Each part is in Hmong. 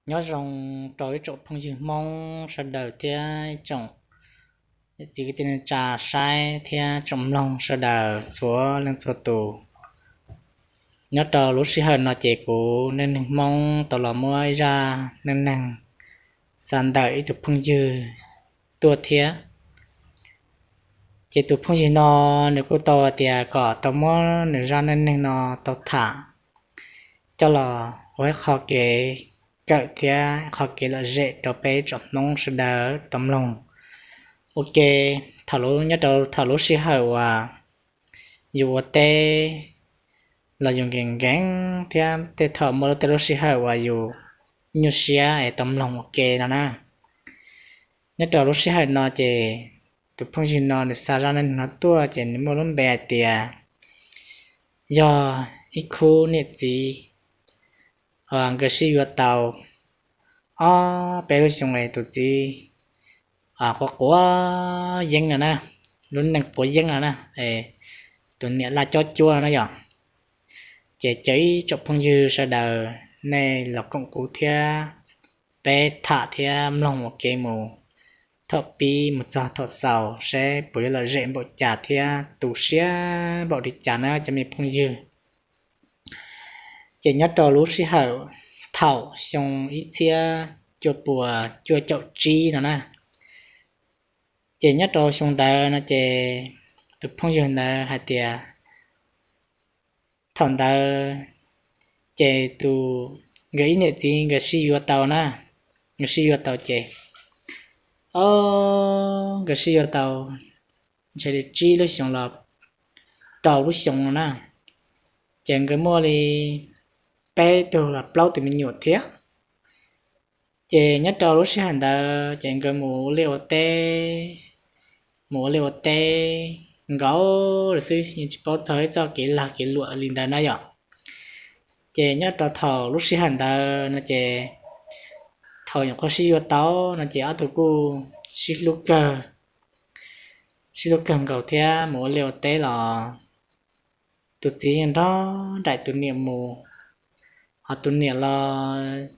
Nyob zoo rau ib tsoom phooj ywg Hmoob sawv daws thiab ib tsoom niam txiv kwv tij neej tsa saib thiab tsoom mloog sawv daws txhua leej txhua tus. Nyob rau lub sij hawm no ces kuv Neej Neeg Hmoob tau los muab ib zaj neej neeg xa ntawm ib tug phooj ywg tuaj thiab. Ces tus phooj ywg no nws kuj tau hais tias kom tau muab nws zaj neej neeg no tau tham coj los ua ib qho kev kawm thiab qho kev lom zem rau peb tsoom Hmoob sawv daws tau mloog ua ke. Thaum, nyob rau thaum lub sij hawm uas yus ua teb los yus nkees nkees thiab tej thaum muaj tej lub sij hawm uas yus nyuaj siab es tau mloog ua ke no na. Nyob rau lub sij hawm no ces tus phooj ywg no nws xa zaj neej neeg no tuaj ces nws muaj lub npe hais tias yog ib khub niam txiv nkawd sib yuav tau ob peb lub xyoo es tus txiv quav quav yeeb no na, lub neej quav yeeb no na, tus niam laj cob cuab no na yom. Ces caw ib tsoom phooj ywg sawv daws nej los koom kuv thiab peb tham thiab mloog ua ke mus thaum pib mus txog thaum xaus seb puas yuav lom zem npaum cas thiab tu siab npaum li cas na cov me phooj ywg. Ces nyob rau lub sij hawm thaum xyoo ib txhiab cuaj puas cuaj caum tsib no na, ces nyob rau xyoo ntawd no ces tus phooj ywg ntawd hais tias thaum ntawd ces tus, nkawd ib niam txiv nkawd sib yuav tau na, nkawd sib yuav tau ces, o, nkawd sib yuav tau ntshe li tsib lub xyoo los rau lub xyoo no na, ces nkawd muaj li peb tug los plaub tus me nyuam thiab. Ces nyob rau lub sij hawm ntawd ces nkawd mus ua liaj ua teb, mus ua liaj ua teb nkaus lawm xwb, yeej tsis paub txog ib txoj kev lag kev luam li ntawd na yom. Ces nyob rau thaum lub sij hawm ntawd no ces thaum nyuam qhuav sib yuav tau no ces ob tug kuj sib hlub kawg, sib hlub kawg nkaus thiab mus ua liaj ua teb los tus txiv yeej nrog nraim tus niam mus, ho tus niam los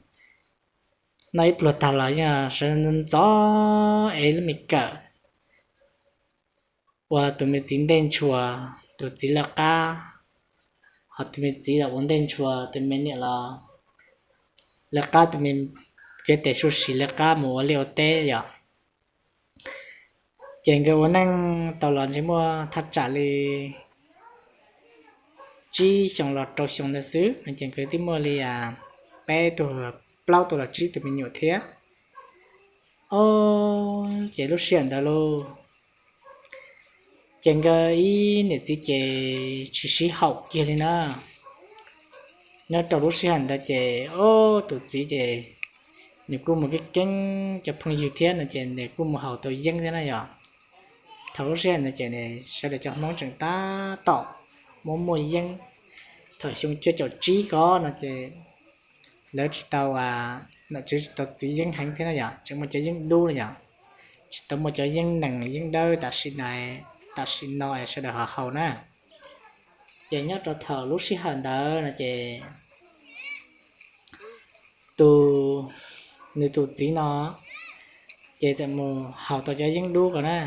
noj ib pluag tag los yeej sawv ntxov es lub me kawm ua tus me txiv ntej ntshua, tus txiv lawv qab, ho tus me txiv los ua ntej ntshua, tus me niam los lawv qab, tus me fiav tes suj si lawv qab mus ua liaj ua teb yom. Ces nkawd ua neej tau los ntshe muaj thaj tsam li tsib xyoo los rau xyoo ntawd xwb no ces nkawd twb muaj li peb tug, plaub tug los tsib tus me nyuam thiab. O, ces lub sij hawm ntawd lauj, ces nkawd ib niam txiv ces tsis sib haum kiag li na. Nyob rau lub sij hawm ntawd ces, o, tus txiv ces nws kuj mus keeb keeb cov phooj ywg thiab no ces nws kuj mus haus tau yeeb thiab na yom. Thaum lub sij hawm ntawd ces sawv daws cov Hmoob tseem tab tom muaj muaj yeeb. Thaum xyoo cuaj caum tsib ko no ces lawv tsis tau, nom tswv tsis tau txwv yeeb heev thiab na yom, tseem muaj cov yeeb dub na yom, tsis tau muaj cov yeeb nees yeeb dawb tam sim no, tam sim no sawv daws ho haus na. Ces nyob rau thaum lub sij hawm ntawd no ces tus, nws tus txiv no ces txawm mus haus tau cov yeeb dub ko na,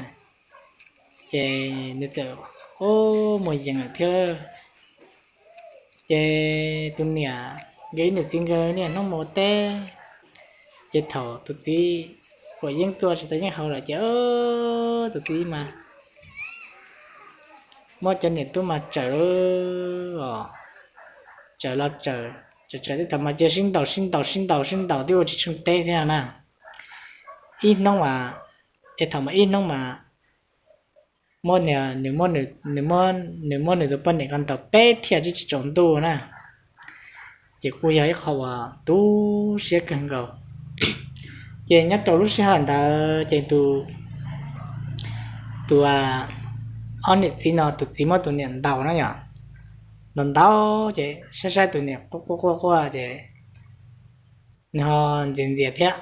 ces nws txawm, o, muaj yees lawm thiab. Ces tus niam, nkawd ib niam txiv nkawd niaj hnub mus ua teb, ces thaum tus txiv huam yeeb tuaj tsis tau yeeb haus lawm ces tus txiv mas muab cov niam tub mas tsawm, tsawm los tsawm, tsawm tsawm twb thaum mas cia sib ntaus sib ntaus sib ntaus sib ntaus twb ua tsis tsheej teb thiab na. Ib hnub mas, es thaum mas ib hnub mas muab, nws muab, nws muab nws tus poj niam ko ntaus peb thiaj tsis tsaus ntuj na. Ces kuj yog ib qho uas tu siab kawg nkaus. Ces nyob rau lub sij hawm ntawd ces tus, tus ob niam txiv no tus txiv muab tus niam ntaus na yom, ntaus ntaus ces saib saib tus niam quaj quaj quaj quaj ces nws ho ntxias ntxias thiab.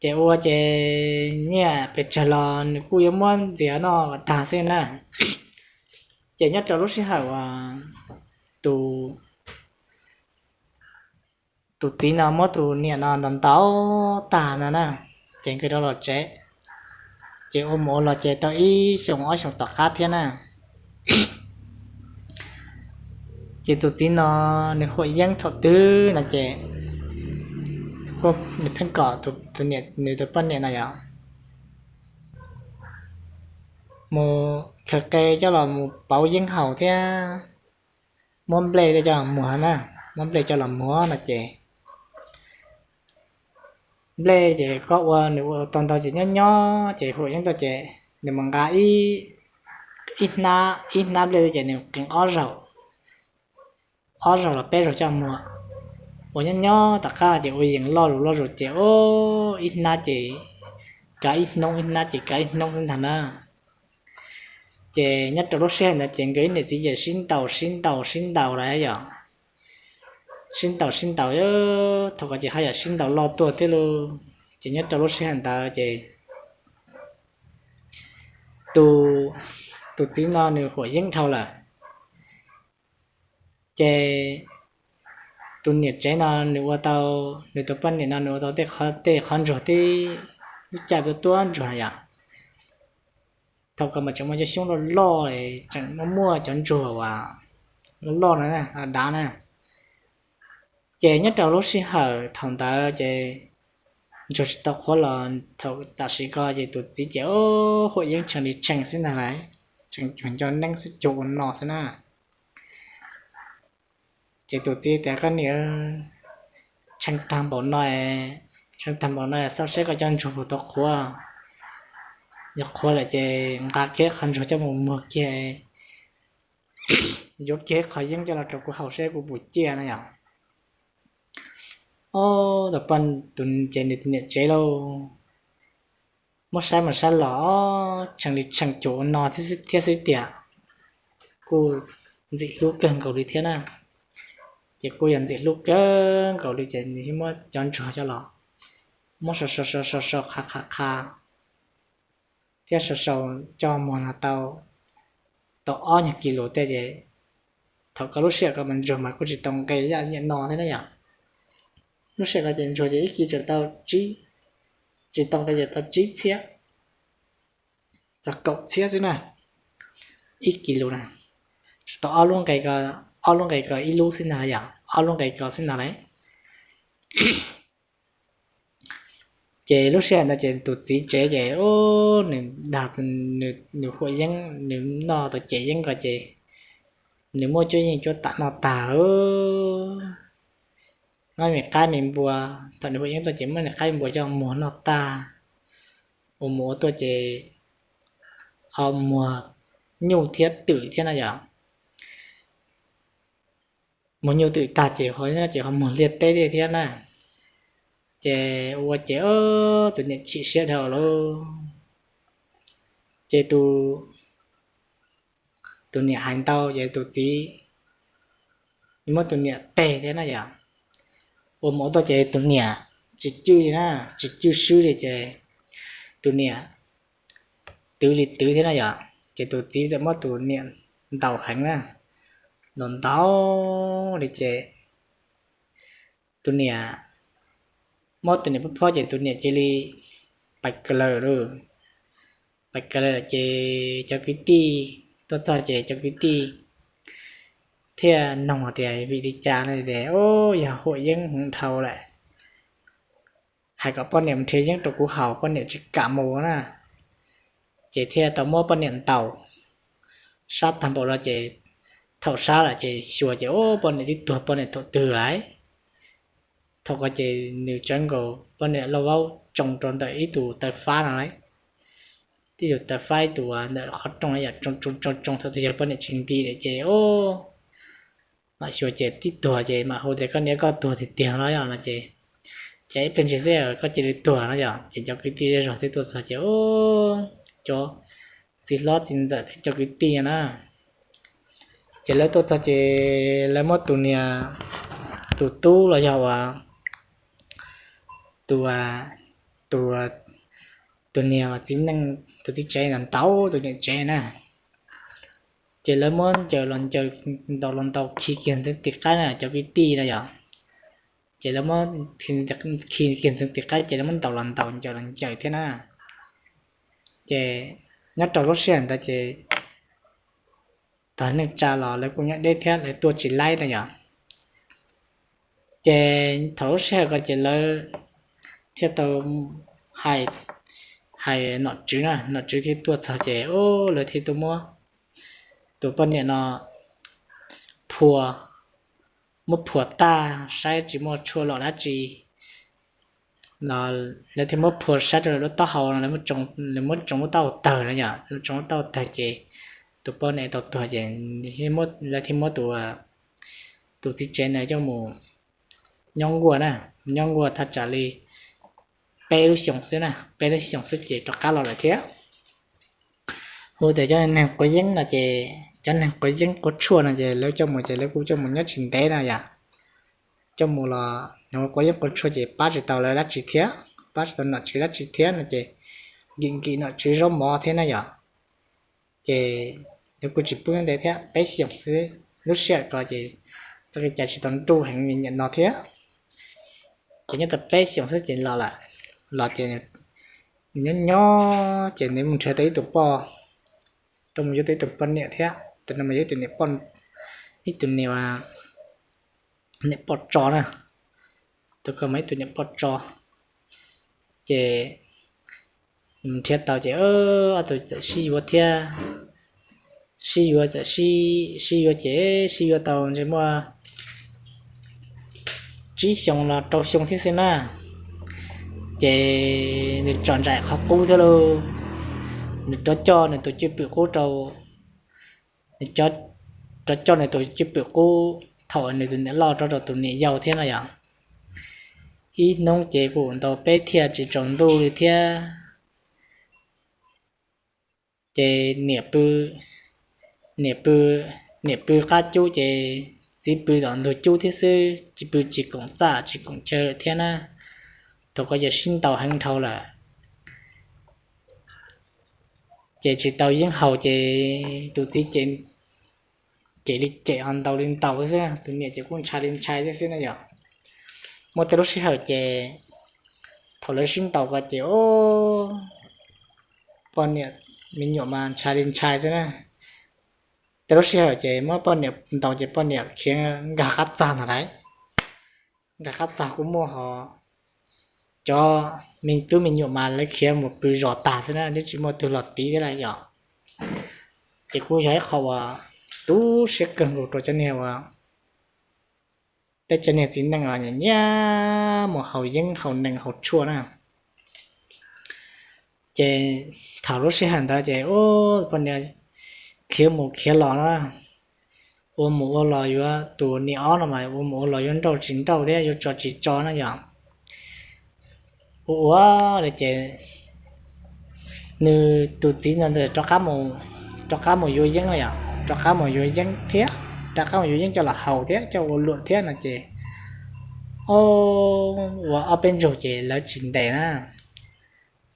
Ces ua ces nyiaj pes tsawg los nws kuj yuav muab ntxias noj kom tag xwb na. Ces nyob rau lub sij hawm uas tus tus txiv no muab tus niam no ntaus ntaus tag no na, ces nkawd rov los tsev. Ces ua mus ua los ces tau ib xyoos ob xyoos tom qab thiab na, ces tus txiv no nws huam yeeb thaum twg no ces nws pheej kom nws tus poj niam no yog mus khaws qe coj los mus pauv yeeb haus thiab muab nplej coj los muag na, muab nplej coj los muag no ces nplej ces koj ua nws ua tau ntau ces nyob nyob ces huam yeeb tuaj ces nws mus nqa ib hnab ib hnab nplej tuaj ces nws qee ob zaug, ob zaug los peb zaug coj muag. Ua nyob nyob tom qab ces ua yees loj zus loj zus ces ib hnab ces kav ib hnub, ib hnab ces kav ib hnub xwb ntag na. Ces nyob rau lub sij hawm ntawd ces nkawd ib niam txiv ces sib ntaus sib ntaus sib ntaus lawm yog sib ntaus sib ntaus, thaum ko ces haj yam sib ntaus loj tuaj thiab lauj. Ces nyob rau lub sij hawm ntawd ces tus txiv no nws huam yeeb dhau lawm, ces tus niam tsev no nws ua tau, nws tus poj niam no nws ua tau tej qhov ntsuag tib lub caij tuab ntsuag yom. Thaum ko mas tseem muaj cov xyoob loj loj, tseem muaj muaj cov ntsuag uas loj loj no dav na. Ces nyob rau lub sij hawm thaum ntawd ces ntsuag tsis tau qhuav los, thaum tam sim ko ces tus txiv ces huam yeeb tshee li tshee xwb ntag lauj, tseem cuag nco neeb xwb cuag ua no xwb na. Ces tus txiv tias koj niam, tshee tag npaum no, tshee tag npaum no xauj seb koj cov ntsuag puas tau qhuav, yog qhuav lawm ces nqa kiag qhov ntsuag coj mus muag kiag, yuav kiag qhov yeeb coj los rau kuv haus seb kuv puas ciaj no yom. Ob, tus poj, tus ces nws tus niam tsev lauj, muab saib mus saib los tshee li tshee cuag ua no thiab xwb tiag, kuj ntxim hlub kawg nkaus li thiab na. Ces kuj yog ntxim hlub kawg nkaus li ces nws thiaj muab cov ntsuag coj los muab sau sau sau sau sau qha qha qha thiab sau sau coj muag no tau, tau ob nyuag kis lus tej ces thaum ko lub sij hawm ko mas ntsuag mas kuj tsis tau nqe ib yam no thiab na yom. Lub sij hawm ko ces ntsuag ces ib kis tseem tau tsib, tsis tau nqe ces tau tsib txhiab txog kaum txhiab xwb na, ib kis lus na, tsis tau ob lub nqe ko, ob lub nqe ko ib lub xwb ntag yom, ob lub nqe ko xwb ntag lauj. Ces lub sij hawm ntawd ces tus txiv tsev ces nws dag, nws huam yeeb, nws noj tau cem yeeb ko ces nws muab cuab yeej cuab tam noj tag lauj. Muab me qaib me npua, thaum nws huam yeeb tuaj ces muab nws qaib me npua coj muag noj tag, ua mus ua tuaj ces ho muag nyuj thiab twm thiab na yom. Muag nyuj twm tag ces ho, ces ho muag liaj teb thiab na. Ces ua ces tus niam chim siab dhau lauj. Ces tus niam hais ntau ces tus txiv muab tus niam peg thiab na yom. Ua mus ua tuaj ces tus niam tsis cwj li na, tsis cwj swb li ces tus niam twv li twv thiab na yom. Ces tus txiv txawm muab tus niam ntaus heev na, ntaus ntau li ces tus niam, muab tus niam pub phob ces tus niam cia li pais kaw lawm lauj. Pais kaw lawm ces cov kwv tij tuaj txog ces cov kwv tij thiaj nug tias vim li cas no tias, Ub, yog huam yeeb heev dhau lawm, hais kom poj niam mus nrhiav yeeb rau kuv haus, poj niam tsis kam mus na. Ces thiaj tau muab poj niam ntaus, sab tag npaum no ces thaum sab lawm ces xyuas ces, Ub, poj niam twb tuag poj niam thaum twg lawm. Thaum ko ces nws tsawv nkaus poj niam lauj vaub tsoo rau ntawm ib tus taw fab no lauj. Tib tus taw fab ib tus ntawm qhov rooj yam tsoo tsoo tsoo thaum twg yog poj niam tsis nti lawm ces, Ub, mam xyuas ces twb tuag ces mam hu tias koj niam koj tuag tiag tiag los yog no ces, ces ib pliag ntsis xwb koj cia li tuag no yom. Ces cov kwv tij zej zog twb tuaj txog ces, Ub, cov txiv hlob txiv ntxawm thiab cov kwv tij na, ces lawv tuaj txog ces lawv muab tus niam, tus tub los yog uas tus, tus, tus niam txiv neej, tus txiv tsev ntaus tus niam tsev na. Ces lawv muab ncaws los ncaws, ntaus los ntaus khi kiag ntxeev tim qab na cov kwv tij no yom. ces lawv muab khi kiag ntxeev tim qab ces lawv muab ntaus los ntaus ncaws los ncaws thiab na. Ces nyob rau lub sij hawm ntawd ces tog neej tsa los lawv kuj nyob deb thiab lawv tuaj tsis laib na yom. Ces thaum lub sij hawm ko ces lawv thiaj tau hais, hais nom tswv na, nom tswv thiaj tuaj txog ces lawv thiaj tuaj muab tus poj niam no phua, muab phua tag saib tsis muaj tshuaj los dab tsi no, lawv thiaj muab phua saib rau lub taub hau no, lawv muab tsoo lub taub hau tawg no yom, tsoo lub taub hau tawg ces tus poj niam tau tuag ces lawv thiaj muab tus, tus txiv tsev no coj mus nyob nkuaj na, nyob nkuaj thaj tsam li peb lub xyoos xwb na, peb lub xyoos xwb ces rov qab los lawm thiab. Hu tias cov neeg quav yeeb no ces cov neeg quav yeeb quav tshuaj no ces lawv coj mus ces lawv kuj coj mus nyob tsis ntev no yom. Coj mus los quav yeeb quav tshuaj ces pab tsis tau lawv dab tsi thiab, pab tsis tau nom tswv dab tsi thiab no ces nkim nkim nom tswv zaub mov thiab na yom. Ces lawv kuj tsis pub nyob ntev thiab, peb xyoos xwb, lub sij hawm ko ces txoj kev cai tsis tau nruj heev li nim no thiab. Ces nyob tau peb xyoos xwb ces los lawm, los ces nyob nyob ces nws mus nrhiav tau ib tug poj, rau mus yuav tau ib tug poj niam thiab, tus no mas yuav ib tug niam poj, ib tug niam, niam poj tso na, tus ko mas ib tug niam poj tso. Ces nrhiav tau ces ob tug txawm sib yuav thiab, sib yuav txawm sib, sib yuav ces sib yuav tau ntshe muaj tsib xyoo los rau xyoo thiab xwb na. Ces nws tsom nraim qhov qub thiab lauj, nws rov coj nws tus cwj pwm qub rau, nws rov coj nws tus cwj pwm qub thaum nws tus niam loj rov rau tus niam yau thiab no yom. Ib hnub ces kuj ntau peb thiaj tsis tsaus ntuj li thiab. Ces niam pw, niam pw, niam pw qab cub ces txiv pw tom ntug cub thiab xwb, tsis pw tsis koom txaj tsis koom chaw thiab na. Thaum ko yog sib ntaus heev dhau lawm, ces tsis tau yeeb haus ces tus txiv ces cem li cem ho ntaus li ntaus xwb, tus niam ces kuj ntshai li ntshai thiab xwb na yom. Muaj tej lub sij hawm ces thaum lawv sib ntaus ko ces poj niam me nyuam mas ntshai li ntshai xwb na. Tej lub sij hawm ces muab poj niam ntaus ces poj niam khiav nkag qab txag ntag lauj. Nkag qab txag kuj muaj ho cov me tub me nyuam mas lawv khiav mus pw zos tag xwb na, twb tsis muaj twg los tiv thiab lawm yom. Ces kuj yog ib qho uas tu siab kawg nkaus rau cov niag uas peb cov niag txiv neej uas nyiam nyiam mus haus yeeb haus nees haus tshuaj na. Ces thaum lub sij hawm ntawd ces poj niam khiav mus khiav los na, ua mus ua los yuav, tus niam ob no mas ua mus ua los yuav nrauj tsis nrauj thiab yuav tso tsis tso na yom. Ua ua li ces nws tus txiv ntawd rov qab mus, rov qab mus yuav yeeb yom, rov qab mus yuav yeeb thiab, rov qab mus yuav yeeb coj los haus thiab coj ua luam thiab no ces ua ob peb ntsug ces lawv tsis ntes na.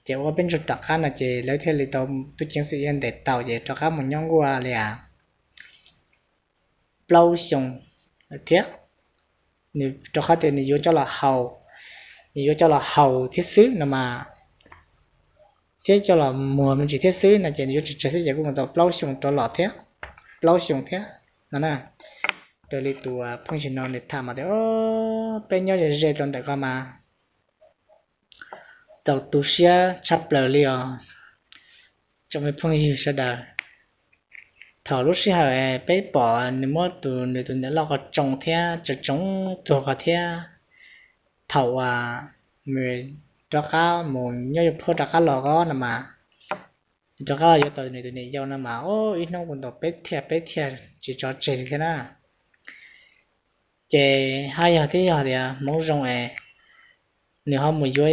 Ces ua ob peb ntsug tom qab no ces lawv thiaj li tau tub ceev xwm thiaj ntes tau ces rov qab mus nyob nkuaj li as plaub xyoo thiab. Nws rau qhov tias nws yuav coj los haus, nws yuav coj los haus thiab xwb no mas, thiab coj los muag me ntsis thiab xwb no ces nws yuav tsis tseg xwb ces kuj mus tau plaub xyoo rov los thiab, plaub xyoo thiab no na. Raws li tus phooj ywg no nws tham mas tias peb nyob ze ze rau ntawm ko mas txaus tu siab tshaj plaws li os tsoom me phooj ywg sawv daws. Thaum lub sij hawm peb pom nws muab tus nws tus niam loj ko tsoo thiab tsa tsoov tuag ko thiab, thaum uas nws rov qab mus nyob yuav phab rov qab los ko no mas, rov qab los yuav tau nws tus niam yau no mas ib hnub kuj ntaus peb thiaj peb thiaj tsis tso tseg li thiab na. Ces haj yog twb yog tias hmoov zoo es nws ho mus yuav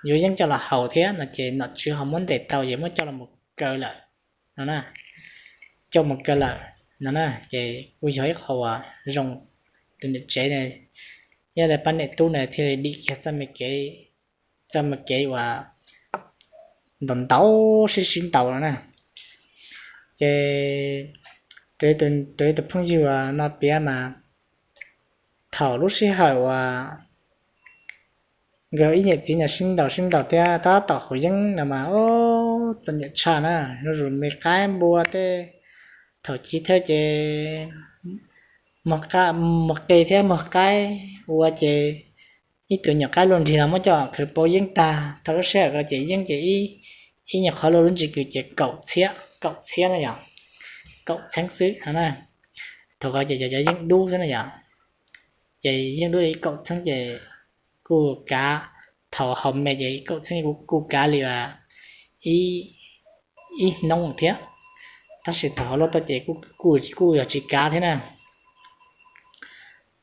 yeeb coj los haus thiab no ces nom tswv ho muab ntes tau ces muab coj los mus kaw lawm no na, coj mus kaw lawm no na. Ces kuj yog ib qho uas zoo, tus niam tsev, yog li pab niam tub na thiaj li dim kiag txoj me kev uas ntaus ntaus sib sib ntaus no na. Ces raws li tus phooj ywg no piav mas thaum lub sij hawm uas nkawd ib niam txiv ntawd sib ntaus sib ntaus thiab tab tom haus yeeb no mas, o, txom nyem tshaj na, zuj zus me qaib npua tej. Thaum chiv thawj ces muag qe thiab muag qaib ua ces ib tug nyuam qaib luaj nrig los muab coj khwv pauv yeeb tag. Thaum lub sij hawm ko ces yeeb ces ib nyuag qhov luaj lub ntsig kws ces kaum txhiab, kaum txhiab na yom, kaum txheeb xwb no na. Thaum ko ces cov cov yeeb dub xwb na yom, ces yeeb dub ib kaum txheeb ces kuj kav, thaum haus me ces ib kaum txheeb kuj kav li ib hnub thiab, tab sis thaum haus luaj tuaj ces kuj yog tsis kav thiab na.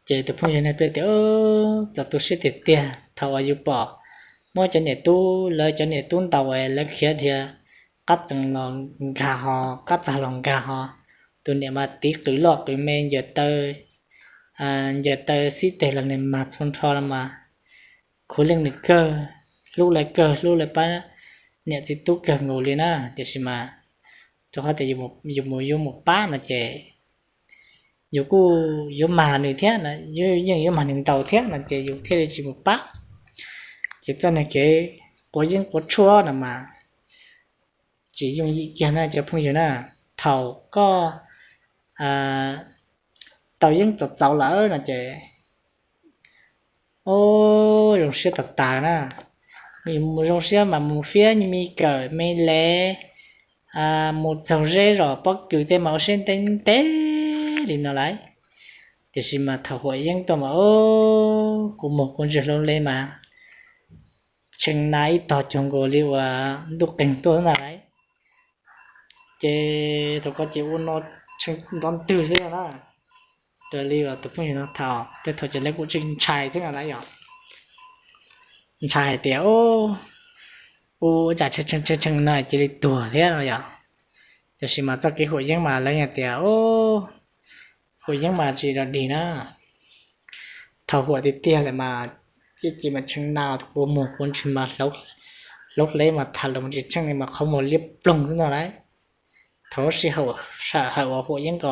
Ces tus phooj ywg no peb tias, txaus tu siab tiag tiag thaum uas yus pom muab cov niam tub, lawv cov niam tub ntaus lawv khiav dhia, qab txees los nkag ho, qab txag los nkag ho, tus niam mas tiv qws loj qws me, ncaws taw xib teg los nws mag txhua nrho no mas, khuv leej nws kawg, hlub lawv kawg, hlub lawv pab niam txiv tub kawg nkaus li na. Tiam sis mas rau qhov tias yus mus yuav mus pab no ces yus kuj yuav mag nws thiab, yeej yuav mag nws ntaus thiab no ces yus thiaj li tsis mus pab. Ces txoj niag kev quav yeeb quav tshuaj no mas tsis yooj yim kiag na cov phooj ywg na. Thaum koj tau yeeb txaus txaus lawm no ces, o, zoo siab tas tas na. Zoo siab mas mus fiab me kawm me lev, mus txaug zeb zos pob kws tej mas ua siab ntev ntev li no lauj. Tiam sis mas thaum huam yeeb tuaj mas, o, kua muag kua ntswg hlau le mas tshee na ib tog cuag nkaus li uas ntuj qeeg tuaj na lauj. Ces thaum ko ces ua no tshee nrov ntwg xwb na. Raws li uas tus phooj ywg no tham tej thaum ces lawv kuj tseem ntshai thiab no lauj yom, ntshai hais tias, u, ua cas tshee tshee tshee no cia li tuag thiab no yom. Tiam sis mas txoj kev huam yeeb mas lawv hais tias, huam yeeb mas tsis dog dig na. Thaum huam tiag tiag lawm mas, ces mas tshee na, kua muag kua ntswg mas hlauv hleb mas tham los tsis tsheej li mas qhov muag liab ploog xwb no lauj. Thaum lub sij hawm uas huam yeeb ko,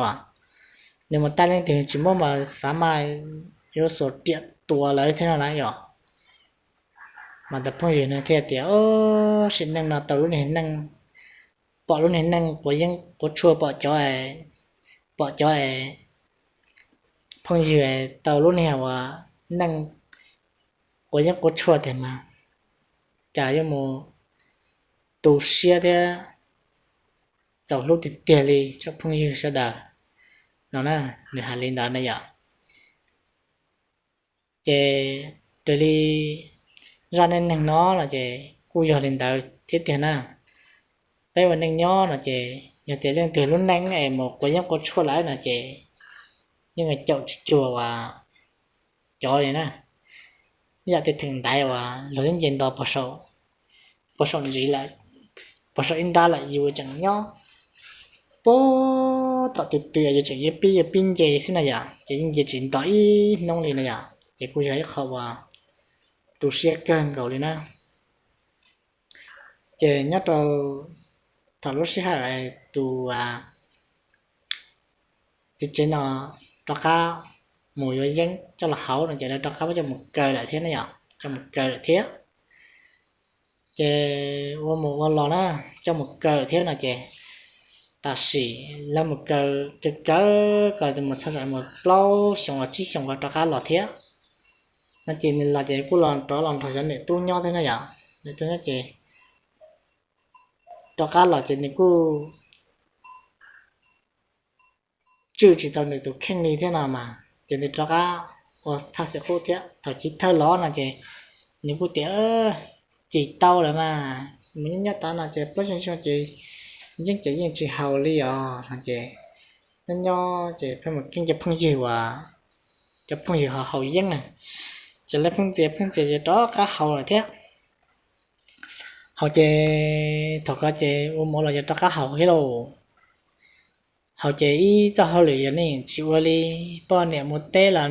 nws mus tab leej twg tsis muab mas xav mas yuav xuas riam tua lawv thiab no lauj yom. Mas tus phooj ywg no thiaj tias, sim neej no tau lub niag neej, pom lub niag neej quav yeeb quav tshuaj, pom cov, pom cov phooj ywg tau lub niag uas neej quav yeeb quav tshuaj tiag mas, cas yuav mus tu siab thiab txaus hlub tiag tiag li tsoom phooj ywg sawv daws no na. Nws hais li ntawd na yom. Ces raws li zaj neej neeg no no ces kuj yog li ntawd thiab tiag na. Peb ua neej nyob no ces yog tias leej twg lub neej es mus quav yeeb quav tshuaj lawm no ces yeej caum tsis cuag uas cov li na. Ib yam tej theem ntaiv uas luag twb nce nto puag saum ntsis lawm, puag saum ib nrab lawm yus tseem nyob puag tom twg twg yus tseem yuav pib yuav pib nce xwb na yom, ces yeej nce tsis nto ib hnub li na yom, ces kuj yog ib qho uas tu siab kawg nkaus li na. Ces nyob rau thaum lub sij hawm tus txiv tsev no rov qab mus yuav yeeb coj los haus no ces lawv rov qab muab coj mus kaw lawm thiab na yom, coj mus kaw lawm thiab. Ces ua mus ua los na, coj mus kaw lawm thiab no ces tam sim lawv mus kaw, kaw kaw kom mus txog tsam mus plaub xyoos los tsib xyoos kom rov qab los thiab no ces nws los ces kuj los rov los nrog cov niam tub nyob thiab na yom, niam tub nyob ces rov qab los ces nws kuj tswj tsis tau nws tus kheej li thiab no mas ces nws rov qab ua thaj xwm qub thiab. Thaum chiv thawj los no ces nws kuj tias, cim tau lawm mas, mus nyob nyob tas no ces plaub xyoo xyoo ces yeeb ces yeej tsis haus li os no ces nyob nyob ces pheej mus keeb cov phooj ywg uas, cov phooj ywg ho haus yeeb na, ces lawv pheej ntxias pheej ntxias ces rov qab haus lawm thiab. Haus ces thaum ko ces ua mus los ces rov qab haus thiab lauj. Haus ces ib txoj hauj lwm yog nws yeej tsis ua li, poj niam mus teb los,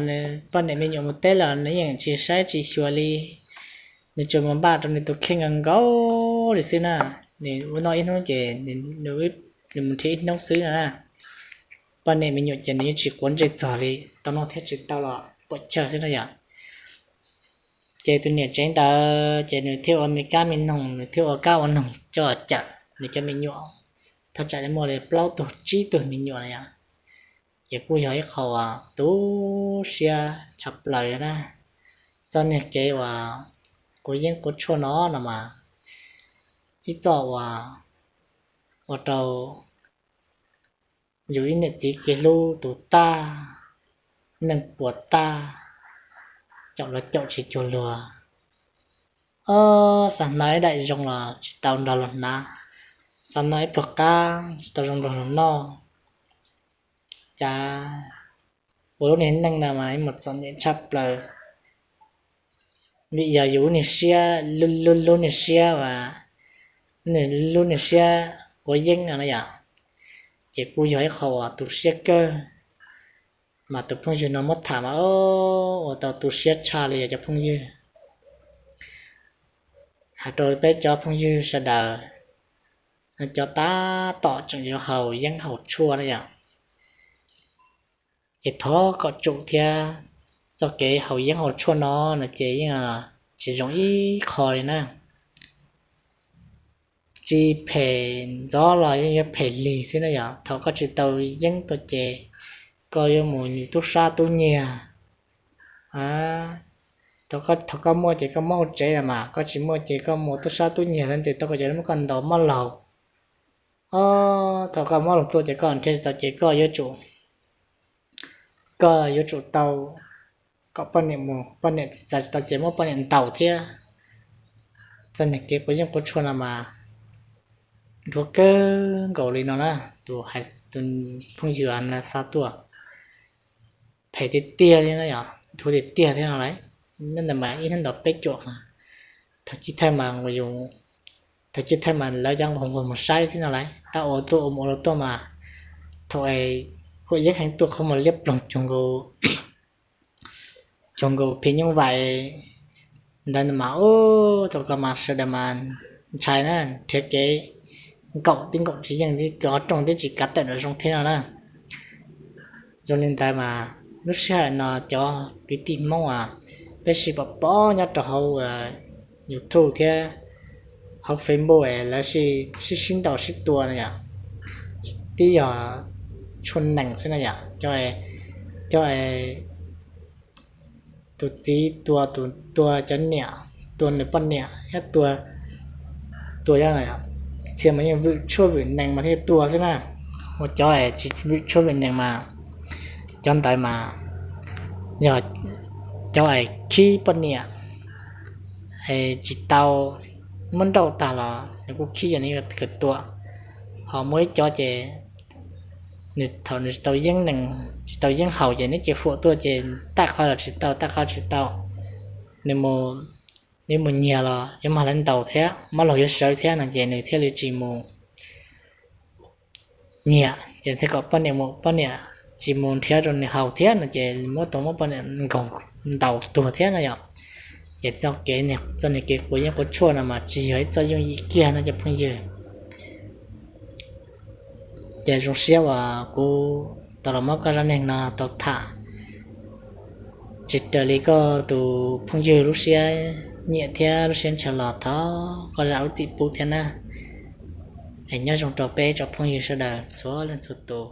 poj niam me nyuam mus teb los nws yeej tsis saib tsis xyuas li. Nws tsuas mus npaj rau nws tus kheej nkaus nkaus li xwb na. Nws ua noj ib hnub ces nws mus nrhiav ib hnub xwb no na. Poj niam me nyuam ces nws yeej tsis quav ntsej txog li, tau noj thiab tsis tau los puam chawj xwb na yom. Ces tus niam tsev ntawd ces nws thiaj ua me kab me noog, nws thiaj ua kab ua noog coj cawm nws cov me nyuam, thaj tsam li muaj li plaub tug tsib tug me nyuam na yom. Ces kuj yog ib qho uas tu siab tshaj plaws na. Txoj niag kev uas quav yeeb quav tshuaj no no mas ib txoj uas ua rau yus ib niam txiv kev hlub tus tag, neej puas tag, caum los caum tsis cuag luag. Ob, xav hnav ib daim zoo los tsis tau nrog luag hnav, xav hnav ib pluag qab tsis tau zoo nrog luag noj. Cas ua lub niag neej no mas ib mus txom nyem tshaj plaws, vim yog yus lub niag siab, lub, lub niag siab as, lub niag siab quav yeeb no na yom. Ces kuj yog ib qho uas tu siab kawg, mas tus phooj ywg no muab tham mas ua tau tu siab tshaj li yog cov phooj ywg. Hais rau peb cov phooj ywg sawv daws, cov tab tom tseem yuav haus yeeb haus tshuaj na yom, ces thov kom tsum thiab. Txoj kev haus yeeb haus tshuaj no no ces yeej tsis zoo ib qho li na. Tsis phem ntxov los yeej yuav phem lig xwb na yom. Thaum koj tsis tau yeeb tuaj ces koj yuav mus tub sab tub nyiag. Thaum koj muaj ces koj muab hauv tsev los mas, koj tsis muaj ces koj mus tub sab tub nyiag lawv ntes tau koj ces muab koj ntaus mab laug. Ob, thaum koj mab laug tuaj ces koj nrhiav tsis tau ces koj yuav tsum, koj yuav tsum tau kom poj niam mus, poj niam txais tsis tau ces muab poj niam ntaus thiab. Txoj niag kev quav yeeb quav tshuaj no mas dhuav kawg nkaus li no na. Tus hais, tus phooj ywg no xa tuaj, phem tiag tiag li no yom, dhuav tiag tiag thiab no lauj. Nyob ntawd mas ib hnub ntaus peb cuam mas, thaum chiv thawj mas, thaum chiv thawj mas lawv cov nquag nquag mus saib thiab no lauj, tab ua tuaj ua mus ua tuaj mas, thaum es huam yeeb heev tuaj qhov muag liab ploog cuag nkaus phim nyuj vais ntawd mas, ub, thaum ko mas sawv daws mas ntshai na, nrhiav kev nkaum tib nkaum tsis yeej, qhov rooj twb tsis kav tawm nram zoo thiab no na. Zoo li ntawd mas lub sij hawm no cov kwv tij Hmoob as, peb sib pom pom nyob rau hauv YouTube thiab hauv Facebook es lawv sib sib ntaus sib tua no yom, twb yog tshuaj nees xwb no yom. Cov, cov tus txiv tua, tus tua cov niam, tua nws poj niam thiab tua, tua txhia mas yeej vwm tshuaj vwm nees mas thiaj tua xwb na. Ua cov es tsis vwm tshuaj vwm nees mas, cov ntawd mas yog cov es khib poj niam es tsis tau muab nrauj tag los nws kuj khib, yog nws yuav khaws tua. Ho muaj ib cov ces nws thaum nws tsis tau yeeb nees tsis tau yeeb haus ces nws ces huam tuaj ces taij qhov los tsis tau, taij qhov tsis tau, nws mus, nws mus nyiag los yuav mag lawv ntaus thiab, mab laug yuav sawv thiab no ces nws thiaj li tsis mus nyiag, ces thiaj kom poj niam mus, poj niam tsis mus nrhiav rau nws haus thiab no ces muab tau muab poj niam nkaug ntaus tuag thiab no yom. Ces txoj kev, txoj niag kev quav yeeb quav tshuaj no mas tsis yog ib txoj yooj yim kiag no cov phooj ywg. Ces zoo siab uas kuv tau los muab koj zaj neeg no tau tham, tsis raws li koj tus phooj ywg lub siab nyiam thiab lub siab ntshaw los thov koj zam lub txim pub thiab na. Es nyob zoo rau peb tsoom phooj ywg sawv daws txhua leej txhua tus.